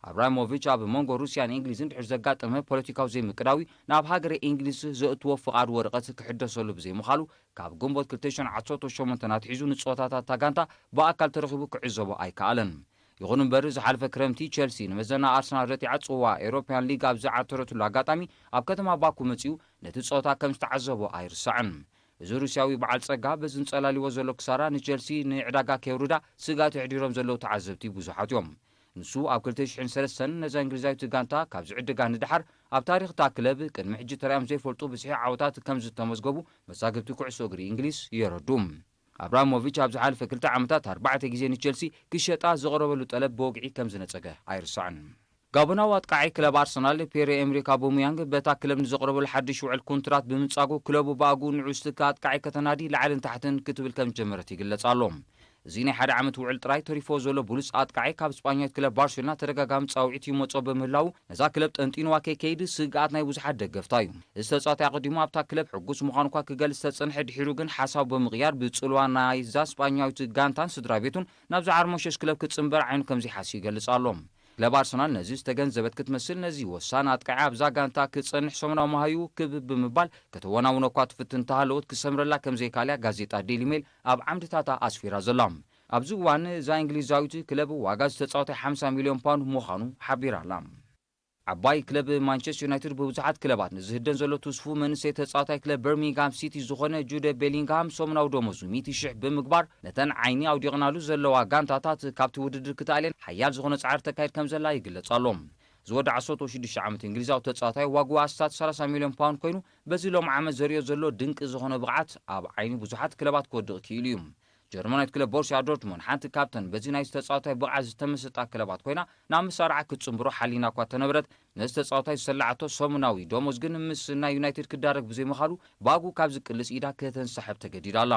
ኣብራሞቪች ኣብ መንጎ ሩስያን እንግሊዝን ድሕሪ ዘጋጠመ ፖለቲካዊ ዘይምቅዳው እዩ ናብ ሃገረ እንግሊዝ ዘእትዎ ፍቓድ ወረቐት ክሕደሰሉ ብዘይምዃሉ፣ ካብ ግንቦት ክልተ ሽሕን ዓሰርተ ሸሞንተን ኣትሒዙ ንጸወታታት እታ ጋንታ ብኣካል ተረኺቡ ክዕዘቦ ኣይከኣለን። ይኹን እምበር፣ ዝሓለፈ ክረምቲ ቸልሲ ንመዘና ኣርሰናል ረቲዓ ጽዋ ኤውሮፓያን ሊግ ኣብ ዝዓተረትሉ ኣጋጣሚ ኣብ ከተማ ባኩ መጺኡ ነቲ ጸወታ ከም ዝተዓዘቦ ኣይርሳዕን። እዚ ሩስያዊ በዓል ጸጋ በዚ እንጸላልዎ ዘሎ ክሳራ ንቸልሲ ንዕዳጋ ከየውርዳ ስግኣት የሕዲሮም ዘለዉ ተዓዘብቲ ብዙሓት እዮም። ንሱ ኣብ ክልተ ሽሕን ሰለስተን ነዛ እንግሊዛዊት ጋንታ ካብ ዝዕድጋ ንደሓር ኣብ ታሪኽ እታ ክለብ ቅድሚ ሕጂ ተራእዮም ዘይፈልጡ ብዝሒ ዓወታት ከም ዝተመዝገቡ መዛግብቲ ኩዕሶ እግሪ እንግሊዝ የረድኡ። ኣብራሞቪች ኣብ ዝሓለፈ ክልተ ዓመታት ኣርባዕተ ግዜ ንቸልሲ ክሸጣ ዘቕረበሉ ጠለብ ብወግዒ ከም ዝነጸገ ኣይርሳዕን። ጋቦናዊ ኣጥቃዒ ክለብ ኣርሰናል ፒየር ኤምሪክ ኣቦሙያንግ በታ ክለብ ንዘቕረበሉ ሓድሽ ውዕል ኮንትራት ብምንጻጉ ክለቡ ብኣግኡ ንዑ ዝትክእ ኣጥቃዒ ከተናዲ ላዕልን ታሕትን ክትብል ከም ዝጀመረት ይግለጽ ኣሎ። እዚ ናይ ሓደ ዓመት ውዕል ጥራይ ተሪፎ ዘሎ ብሉጽ ኣጥቃዒ ካብ ስጳኛዊት ክለብ ባርሴሎና ተደጋጋሚ ጻውዒት ይመጾ ብምህላው ነዛ ክለብ ጠንጢንዋ ከይከይድ ስግኣት ናይ ብዙሓት ደገፍታ እዩ። እዚ ተጻዋታይ ኣቐዲሙ ኣብታ ክለብ ሕጉስ ምዃኑ እኳ ክገልጽ ተጸንሐ ድሒሩ ግን ሓሳቡ ብምቕያር ብጽልዋ ናይዛ ስጳኛዊት ጋንታን ስድራ ቤቱን ናብዛ ዓርሞሸሽ ክለብ ክትጽንበር ዓይኑ ከም ዘይሓሲ ይገልጽ ኣሎ። ክለብ ኣርሰናል ነዚ ዝተገንዘበት ክትመስል ነዚ ወሳኒ ኣጥቃዒ ኣብዛ ጋንታ ክጸንሕ ሰሙናዊ መሃዩ ክብ ብምባል ከተወናውኖ እኳ ትፍትን እንተሃለወት ክሰምረላ ከም ዘይካልያ ጋዜጣ ዴሊ ሜል ኣብ ዓምድታታ ኣስፊራ ዘላ። ኣብዚ እዋን እዛ እንግሊዛዊት ክለብ ዋጋ ዝተጻወተ ሓምሳ ሚልዮን ፓውንድ ምዃኑ ሓቢራ ኣላ። ዓባይ ክለብ ማንቸስተር ዩናይትድ ብብዙሓት ክለባት ንዝህደን ዘሎ ትስፉ መንእሰይ ተጻዋታይ ክለብ በርሚንግሃም ሲቲ ዝኾነ ጁደ ቤሊንግሃም ሰሙናዊ ደሞዙ ሚእቲ ሽሕ ብምግባር ነተን ዓይኒ ኣውዲቕናሉ ዘለዋ ጋንታታት ካብቲ ውድድር ክተኣልየን ሓያል ዝኾነ ጻዕሪ ተካይድ ከም ዘላ ይግለጽ ኣሎ። ዝወዲ ዓሰርተ ሽዱሽተ ዓመት እንግሊዛዊ ተጻዋታይ ዋግኡ ኣስታት ሰላሳ ሚልዮን ፓውንድ ኮይኑ በዚ ሎም ዓመት ዘርእዮ ዘሎ ድንቂ ዝኾነ ብቕዓት ኣብ ዓይኒ ብዙሓት ክለባት ክወድቕ ክኢሉ እዩ። ጀርመናዊት ክለብ ቦርሲያ ዶርትሙንድ ሓንቲ ካብተን በዚ ናይ ዝተጻዋታይ ብቕዓት ዝተመሰጣ ክለባት ኮይና ናብ መሳርዓ ክትጽንብሮ ሓሊና እኳ ተነበረት ነዚ ተጻዋታይ ዝሰላዓቶ ሰሙናዊ ደሞዝ ግን ምስ ናይ ዩናይትድ ክዳረግ ብዘይምኻሉ ባጉ ካብ ዝቅልስ ኢዳ ከተንሳሕብ ተገዲዳ ኣላ።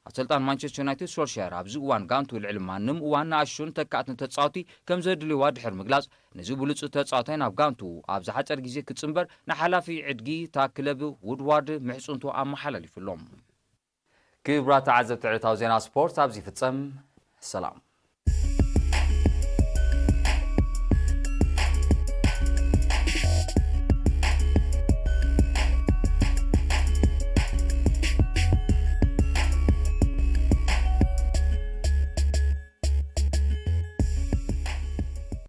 ኣሰልጣን ማንቸስተር ዩናይትድ ሶልሻየር ኣብዚ እዋን ጋንቱ ልዕሊ ማንም እዋን ንኣሽቱን ተካእትን ተጻወቲ ከም ዘድልይዋ ድሕር ምግላጽ ነዚ ብሉጽ ተጻዋታይ ናብ ጋንቱ ኣብ ዝሓጸር ግዜ ክጽንበር ንሓላፊ ዕድጊ እታ ክለብ ውድዋርድ ምሕጽንቱ ኣመሓላሊፉሎም። ክቡራት ተዓዘብቲ ዕለታዊ ዜና ስፖርት ኣብዚ ይፍጸም። ሰላም።